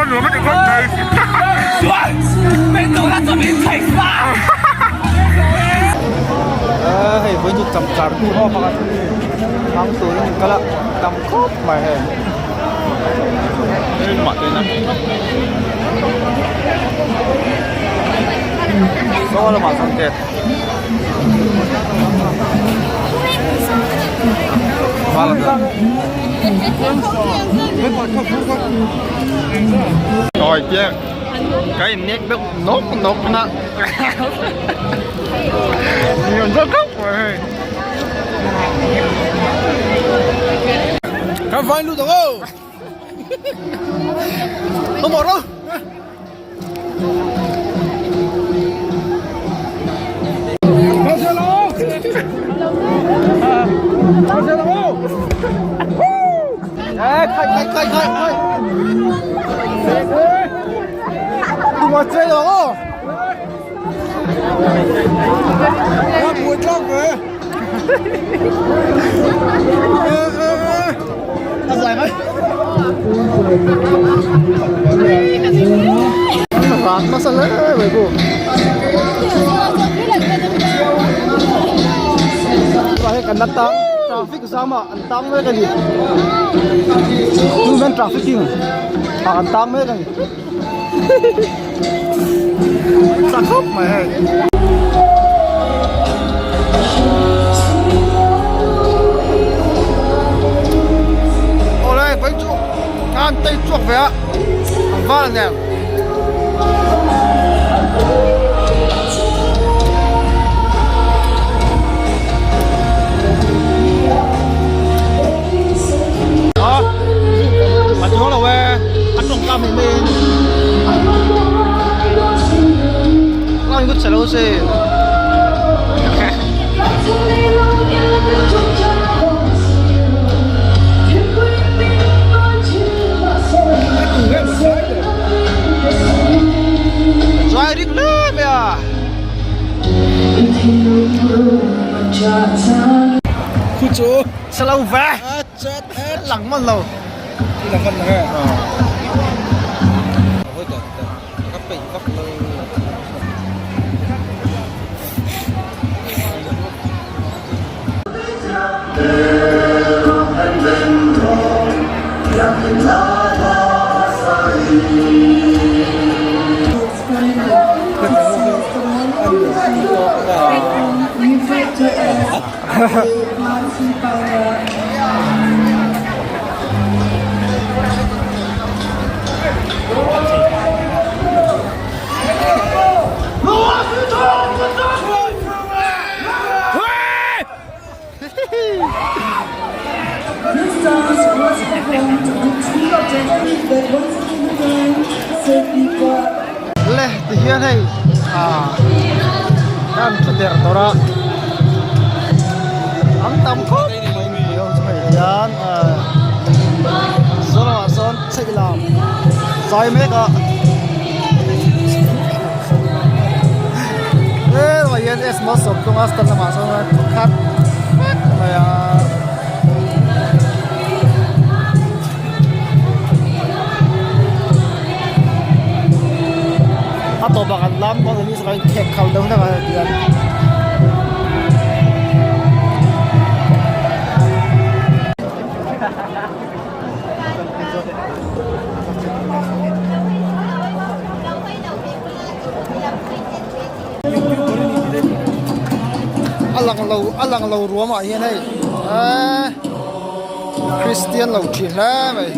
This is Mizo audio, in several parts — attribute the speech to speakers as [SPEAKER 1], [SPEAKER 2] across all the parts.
[SPEAKER 1] nuam a ti khawp mai.
[SPEAKER 2] Hei vawi chu cham char hnu ho pakhat hmang turin an kal a tam khawp mai hei. Saw lamah sawn te
[SPEAKER 1] Rồi chưa? Cái nét bốc nốt nốt nó. Nhiều rất khóc rồi.
[SPEAKER 2] Kan vai lut ang aw. Không bỏ đâu. Rak nasa hle mai bu. Tunah hian kan la tang traffic zam ah an tang mek a ni. Human trafficking ah an tang mek a ni. Chak khawp mai hei. Awle vawi chu an tei chhuak ve a an val nen. A chuang lo e a tawng ta mai mai in a in chhe lo se zai ring hle mai a. Chhe lo ve. Lang man lo. Lang man lo e. Ka peih vak lo.
[SPEAKER 1] Le ti hian hei ah an thu der tawrh a an tam khawp mai mi ho chu hei hian ah saw lamah sawn chheih lam zai mek a helaiah hian s malsawmtlunga stand lamah sawn khat vek mai a. A tawpah kan lam dawn a ni saw in khek khal deuh hlek a hei tihian. A lang lo a lang lo ruam ah hian hei eee Christian lo tih hle mai.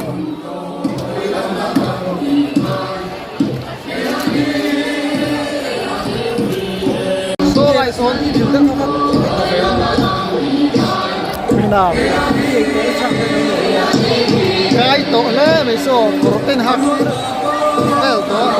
[SPEAKER 1] Saw lai sawn thil deuh kha kai tawh hle mai saw kawr ten hak vel tawh.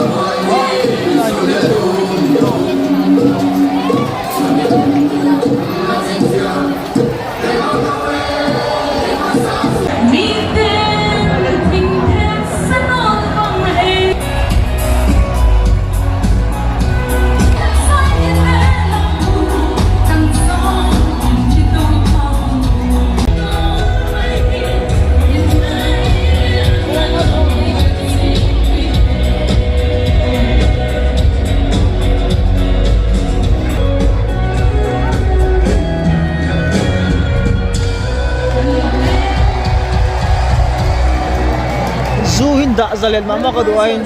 [SPEAKER 1] dah zalen mah mah ka duh aiin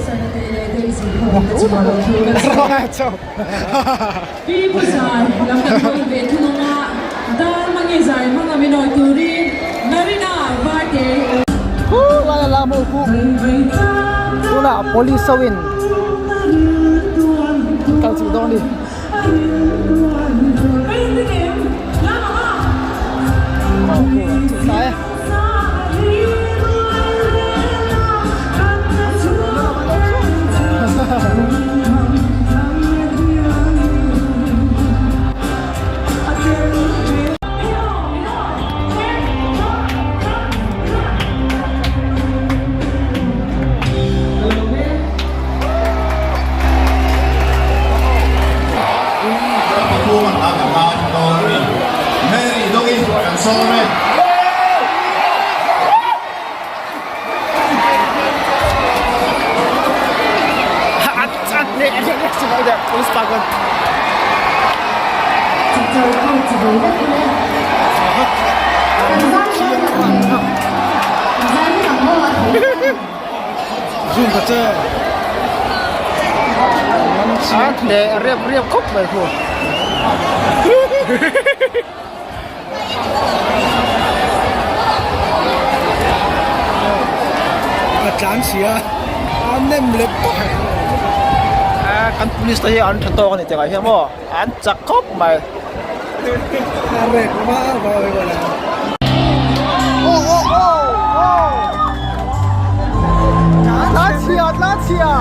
[SPEAKER 1] Khulai a lam ho khu tunah police ho in an kal chilh dawn a ni. A hneh riap riap khawp mai khu.
[SPEAKER 2] A tlan si a, a nem leh tawp.
[SPEAKER 1] Kan police te hi an tha tawk a ni tih ah hian maw an chak khawp mai.
[SPEAKER 2] A rek va va vek a la.
[SPEAKER 1] Aw aw aw aw tlan chhia tlan chhia.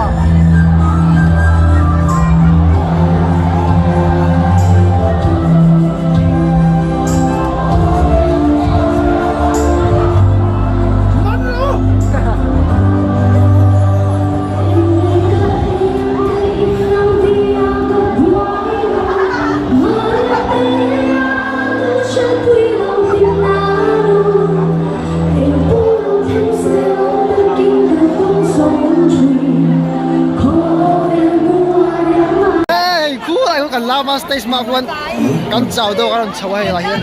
[SPEAKER 1] Hei khulai khaw kan lama stage mah khuan kan chau deuh a rawn chho a hei lah hian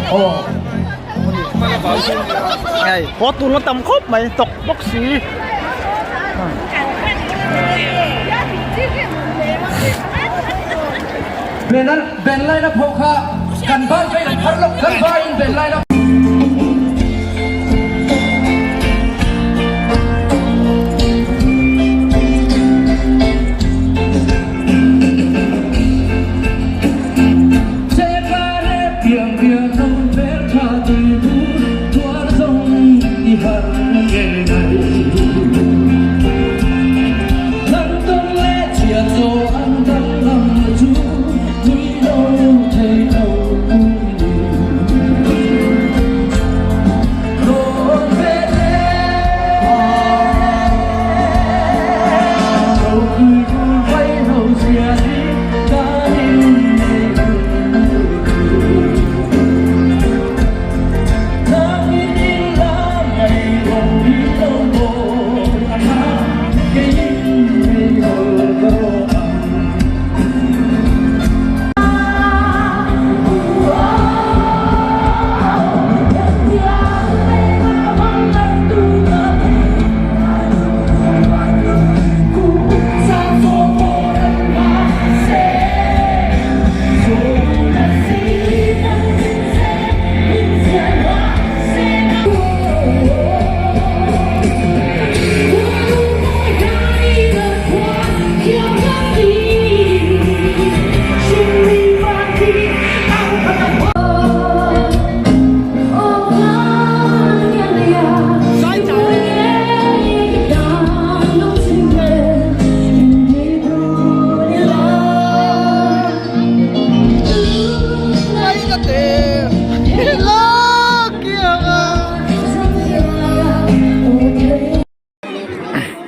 [SPEAKER 1] hei haw tur la tam khawp mai tawk bawk si.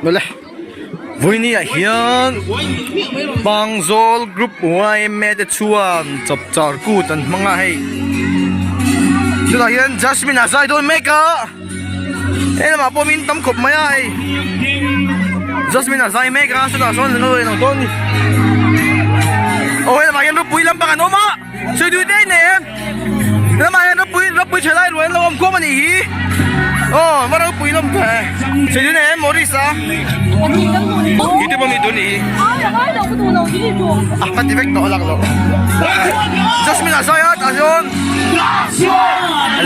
[SPEAKER 2] Mawle vawiini ah hian Pangzawl group yma te chuan chapchar kut an hmang a hei chutah hian Jasmine a zai dawn mek a he lamah pawh min tam khawp mai a hei Jasmine a zai mek a chutah sawn an lo en dawn a ni aw he lamah hian ropui lampang an awm a sawi duh te a inei em he lamah hian ropui ropui tha lai ruai an lo awm khawm a nih hi. Aw va ropui lawm ta e. Sei dun e Morris a. YouTube ami tun i. A ka ti vek tawh lak lo. Jasmine a zai a tah chuan.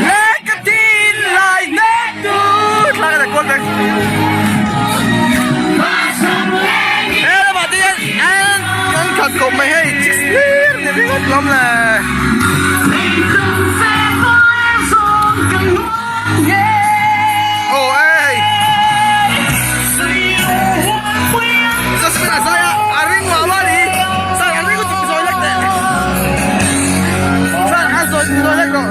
[SPEAKER 2] Le ka tin lai nek tu thla ka kual vek. He lamah te hian an khat khawp mai hei chicks hlir ni ringawt lawm le. Aw ei Jasmine a zai a a ring mah mah a ni Sir a ring lutuk zawi lek teh Sir a zawi zawi lek rawh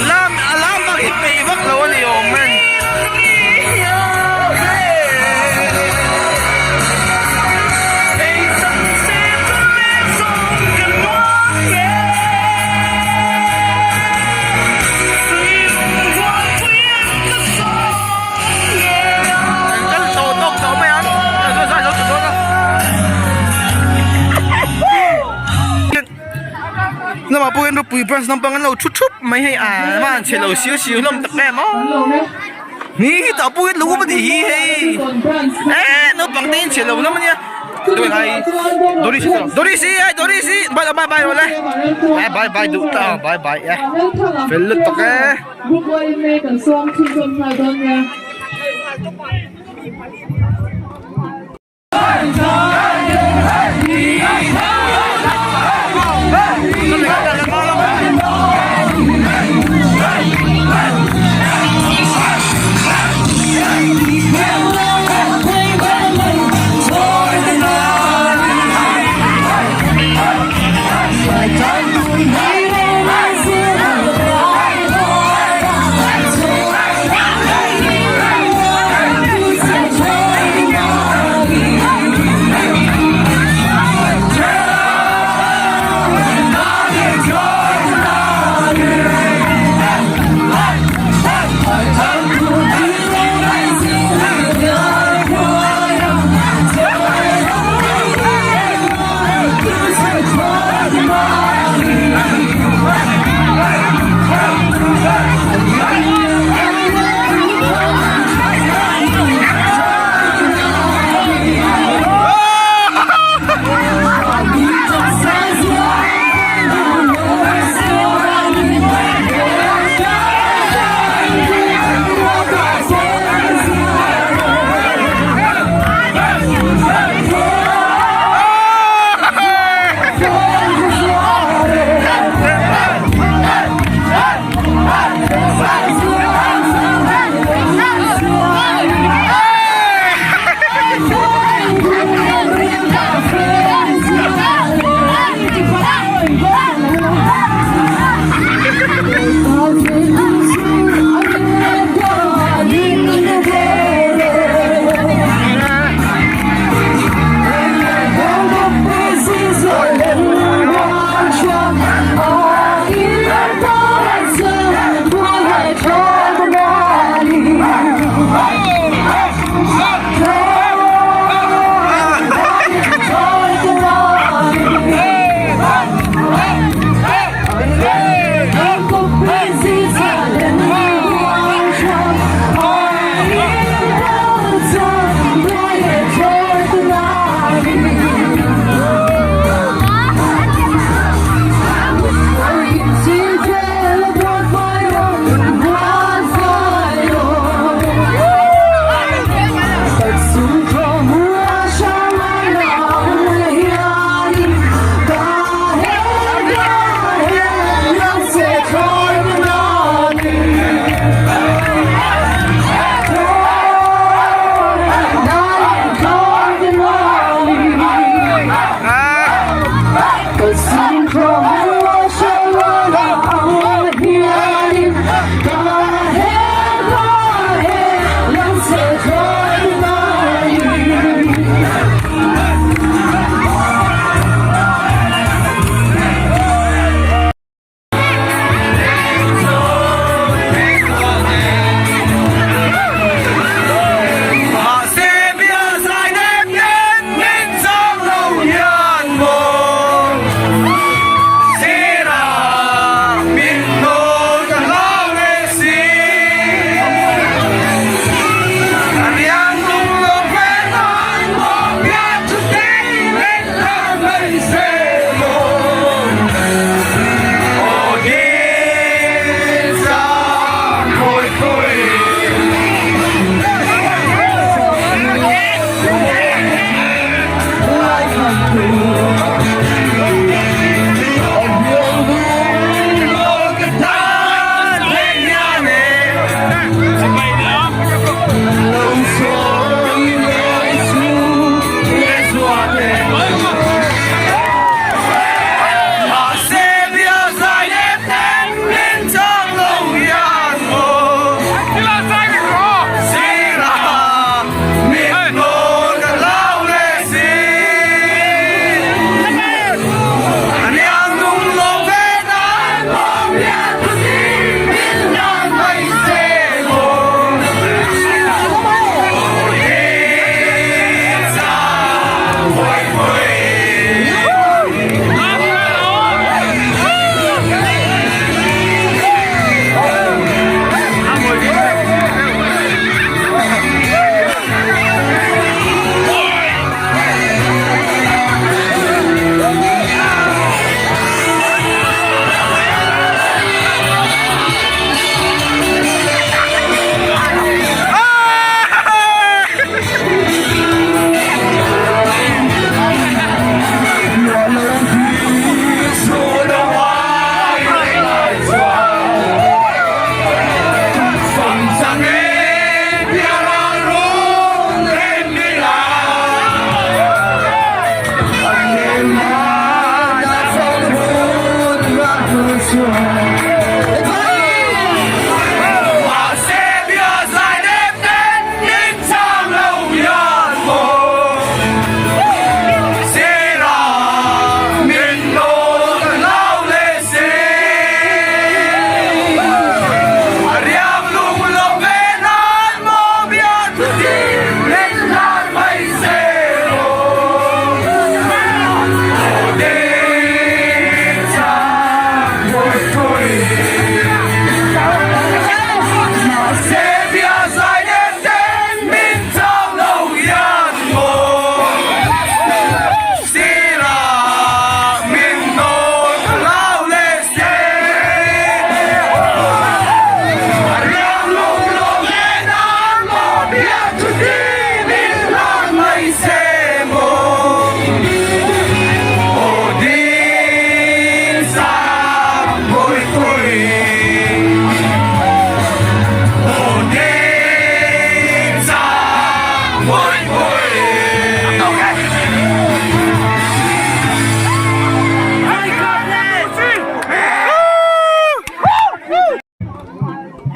[SPEAKER 2] Lam a lam bak hi peih vak lo a ni awm e. Kal tawh tawk tawh mai ang Lamah pawh hian ropui branch naupang an lo thu thup mai hei a va han chhe lo siu siu hlawm tak em aw ni hi tah pawh hian lo awm a nih hi hei eh naupang te in chhe lo hlawm a nia Doris Doris hi Doris hi bye bye bye rawh le eh bye bye duh ta bye bye e fel lutuk e.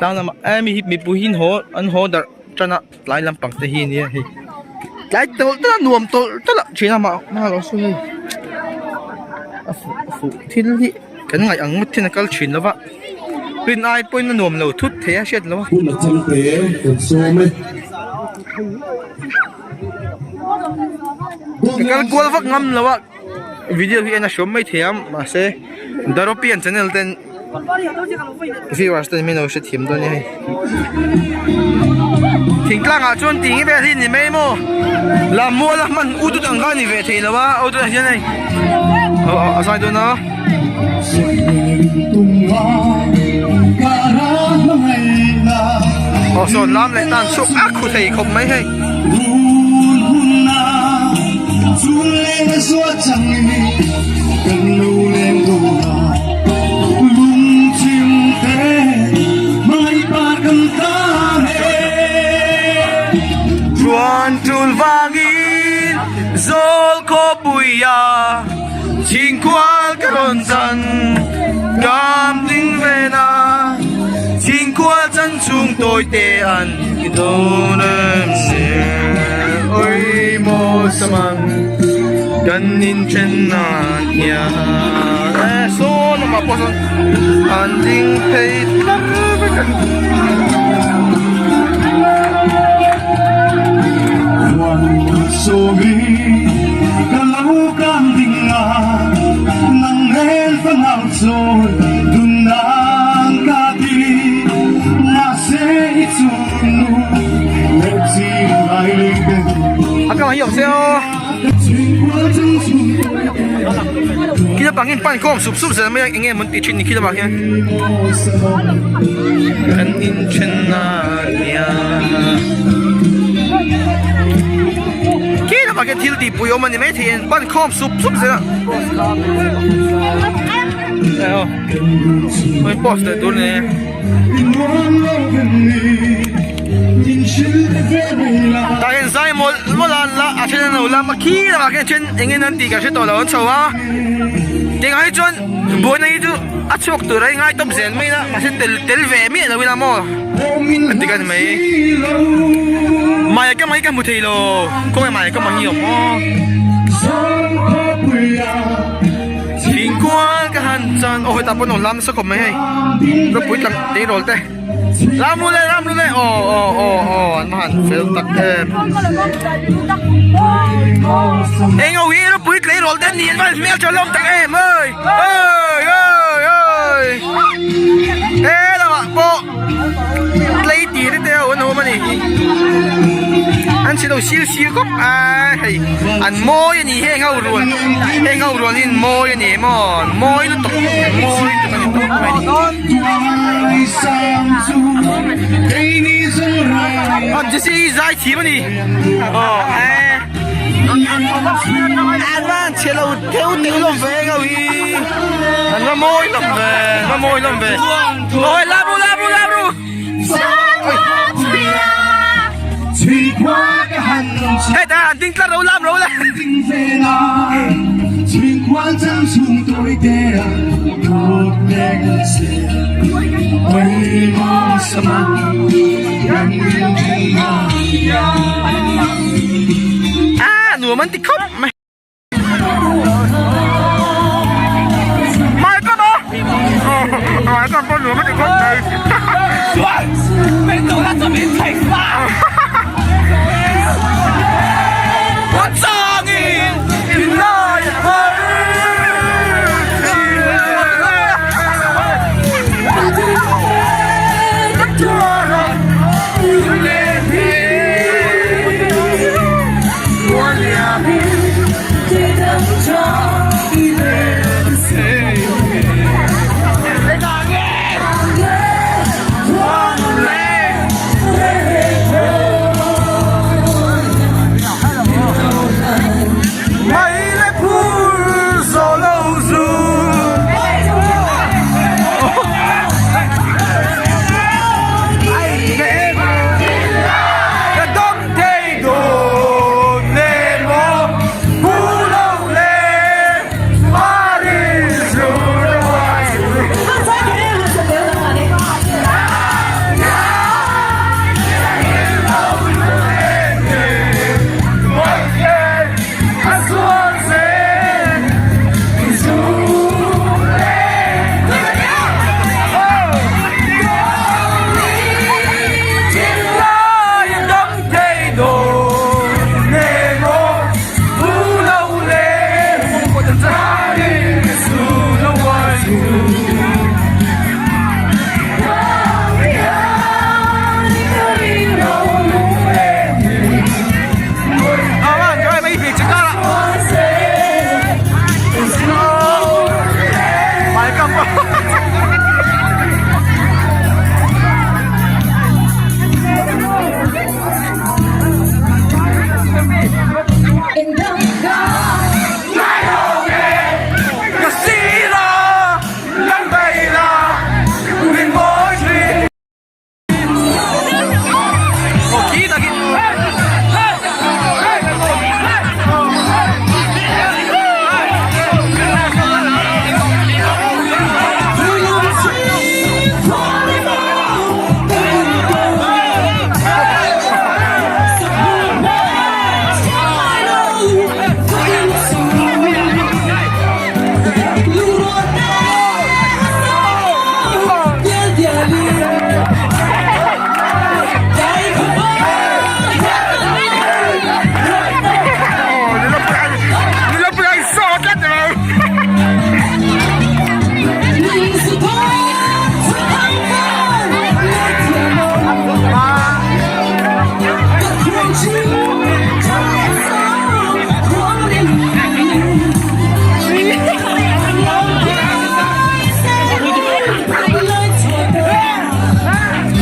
[SPEAKER 2] Tlang lamah eh mi hi mipui hi an haw an haw darh tan a tlai lampang te hi a nia hei tlai tawlh tawlh a nuam tawlh tawlh a thian a mah hma lo sawi hei a fuh a fuh thil hi kan ngaih ang ngawt hian a kal thin lo va rin ai pawhin a nuam lo thut thei a hriat lo a.
[SPEAKER 3] Hun a changte kan sawm e.
[SPEAKER 2] Ka kal kual vak ngam lo a video hi en a hrawm mai thei a mahse Daropian channel ten viewers ten min lo hrethiam dawn nia hei thingtlang ah chuan tih vel hi ni mai maw lammual a hman u tut ang kha a ni ve thei lo a u tut ah hian hei a zai dawn a. Aw sawn lam leh tan chhuak a khu thei khawp mai hei. Chuan tul vangin zawl khawpuia Chhingkual ka rawn chan kam ding ven a, Chhingkual chan chhung tawi te an ti dawn em se. Oi maw saman kan inthen nan hian e saw lamah pawh sawn an ding phei tlar vek a. A ka hi awm se aw khi lampang hi pan khawm sup sup zel mai a eng nge maw an tih thin ni khi lamah khian kan inthen a nia khi lamah khian thil tihpui awm a ni maithei an pan khawm sup sup zel a aw post leh tur a ni tah hian zai mawlh mawlh a an la a then an lo lam a khi lamah khian a then eng nge an tih ka hre tawh lo an chho a tingai chuan buaina hi chu a chhuak tur a ingai tawp zel mai a mahse tel tel ve miah lo ila maw an ti ka ni mai mai ka mai ka hmu thei lo khawnge mai ka mai hi awm aw thingkual ka han chan aw hetah pawh an awm lam nasa khawp mai hei ropui tlang tleirawl te. Ram lu le ram lu le aw aw aw aw an va han fel tak em eng ho hi ropui tleirawl te ni an va han hmel tha hlawm tak em oi oi oi oi he lamah pawh tlei tir te ho an awm a ni an chhe lo sir sir khawp a hei an mawi a ni heng ho rual heng ho rual hi an mawi a ni maw an mawi lutuk an mawi lutuk a ni tawp mai a ni. Jesse zai thiam a ni aw eh an van chhe lo theu teu lawm ve ngau hi an va mawi lawm ve an va mawi lawm ve ôi la ru la ru la ru. Hetah an ding tlat ro lam ro le. Ah nuam an ti khawp mai. Mai ka ba. Mai ka ba nuam an ti khawp mai.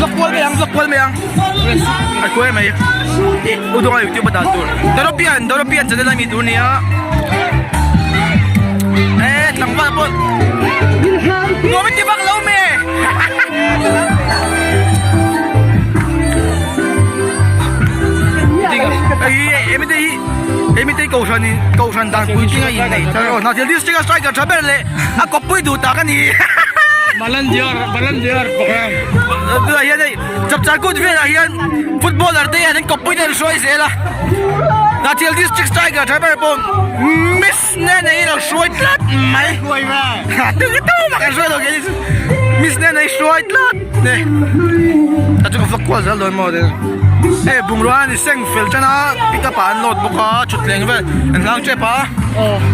[SPEAKER 2] Vlog kual mai ang vlog kual mai ang a kual mai u dawnga youtube a dan tur Doropian Doropian channel a mi tur nia e tlangval pawh nuam i ti vak lo me Emite kohhran in kohhran dan puitling a inneih thar aw Hnahthial district a striker tha ber leh a kawppui duh tak a ni.
[SPEAKER 4] Balandiar Balandiar program.
[SPEAKER 2] Tunah hian hei Chapchar kut velah hian footballer te hian an kawppui te an hruai zel a. Hnahthial district striker tha ber pawh Miss Nene hi lo hruai tlat mai.
[SPEAKER 4] Hruai ve.
[SPEAKER 2] Tu tu mak an hruai lo kei chu. Miss Nene hi hruai tlat ne. Ta chu ka vlog kual zel dawn maw te. Hei bungrua a ni seng fel tan a pick up ah an load bawk a thutthleng vel an hlang tep a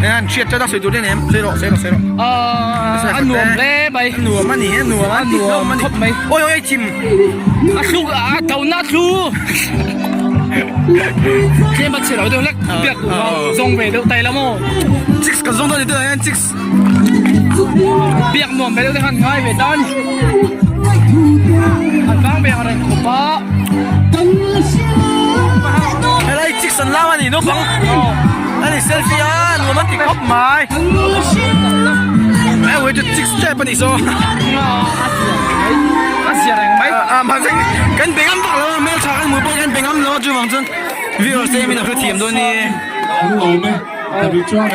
[SPEAKER 2] eng an hriat tan a sawi tur te nem sawi rawh sawi rawh sawi rawh
[SPEAKER 4] a nuam hle mai
[SPEAKER 2] a nuam a ni a nuam a
[SPEAKER 4] nuam khawp mai
[SPEAKER 2] awi awi chim
[SPEAKER 4] a thlu a to na thlu tlem a chhe lo deuh hlek biak duh zawng ve deuh tai la maw
[SPEAKER 2] chicks kan zawng dawn ni tunah hian chicks
[SPEAKER 4] Biak nuam ve deuh te khan ngai ve ta a ni. An vang ve ang reng khawp a.
[SPEAKER 2] Helai chicks an lam a ni naupang a ni selfie a nuam an ti khawp mai. Hei chu chicks tep a nih saw.
[SPEAKER 4] A zia reng mai.
[SPEAKER 2] A mahse kan be ngam vak lo a hmeltha kan hmuh pawh kan be ngam lo a chuvang chuan. Viewers te min a hrethiam dawn ni.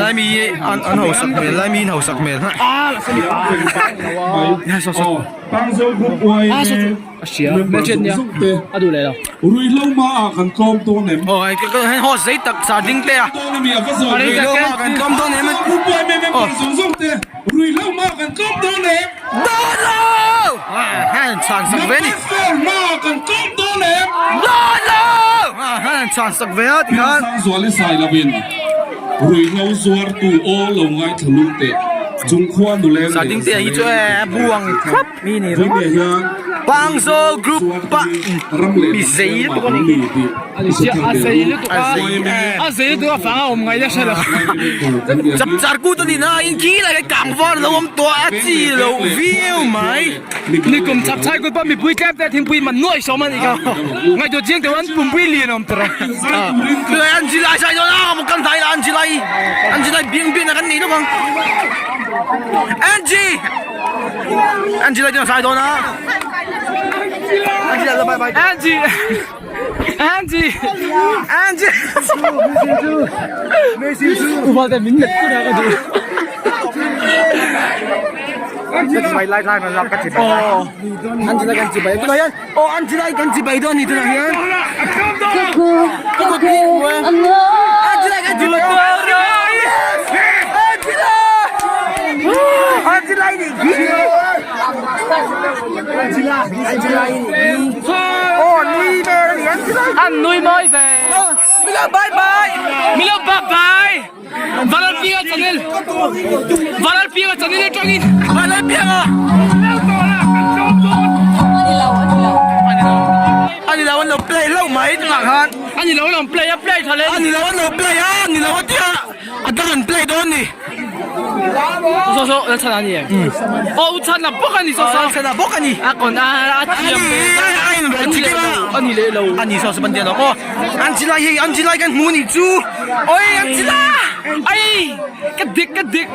[SPEAKER 2] Lai mi an an hausak hmel lai mi in hausak hmel. Aw host zei tak sa ding te a. Ruihhlo ma kan tlawm dawn em. Dawn lo! Han chhan sak ve ni. Dawn lo! Han chhan sak ve a tikhan.
[SPEAKER 3] Sangzuali sai lovin ruihhlo zuartu aw lo ngaithla lung teh chungkhua nuleng
[SPEAKER 2] Sa ding te hi chu e buang thlap mi ni ringawt. Pangzawl group pa mi zei lutuk a ni.
[SPEAKER 4] A zei lutuk a, a zei lutuk a vang a awm ngaih a hre lo.
[SPEAKER 2] Chapchar kut a ni na in khi lai kha kang var lo awm tawh a chi lo viau mai.
[SPEAKER 4] Nikum chapchai kut pawh mipui tlem te thingpui man nuai sawm a nih kha. Ngaihtuah chiang teuh an pumpui lian awm tawh.
[SPEAKER 2] Tunah an zilai sai dawn a maw kan hnai la an zilai an zilai biang bian a kan nei lawk ang. Angie! Angie lai chuan a sai dawn a. Angie la bye bye.
[SPEAKER 4] Angie! Angie!
[SPEAKER 2] Angie!
[SPEAKER 4] Upa te min let kun a ka duh.
[SPEAKER 2] Chibai lai lai man lak ka chibai. Oh. Angie lai kan chibai. Tunah hian oh Angie lai kan chibai dawn ni tunah hian. Angie lai kan chibai. Angie lai. Angie lai ni.
[SPEAKER 4] An nui mawi ve.
[SPEAKER 2] Milo bye bye.
[SPEAKER 4] Milo bye bye. Varal pianga channel. Varal pianga channel atangin.
[SPEAKER 2] Varal pianga. Ani lo an lo play lo mai tunah khan.
[SPEAKER 4] Ani lo an play a play tha le.
[SPEAKER 2] Ani lo an lo play a ani lo a tia. A dang an play dawn ni.
[SPEAKER 4] So so la chhan ani em. Oh u chhan la bawk ani so so.
[SPEAKER 2] Chhan la bawk ani.
[SPEAKER 4] A kon a a thiam.
[SPEAKER 2] A in ro chi kema.
[SPEAKER 4] Ani le lo.
[SPEAKER 2] Ani so so ban tian oh. An chi lai hei an chi lai kan hmu ni chu. Oi an chi la.
[SPEAKER 4] Ai ka dik ka dik.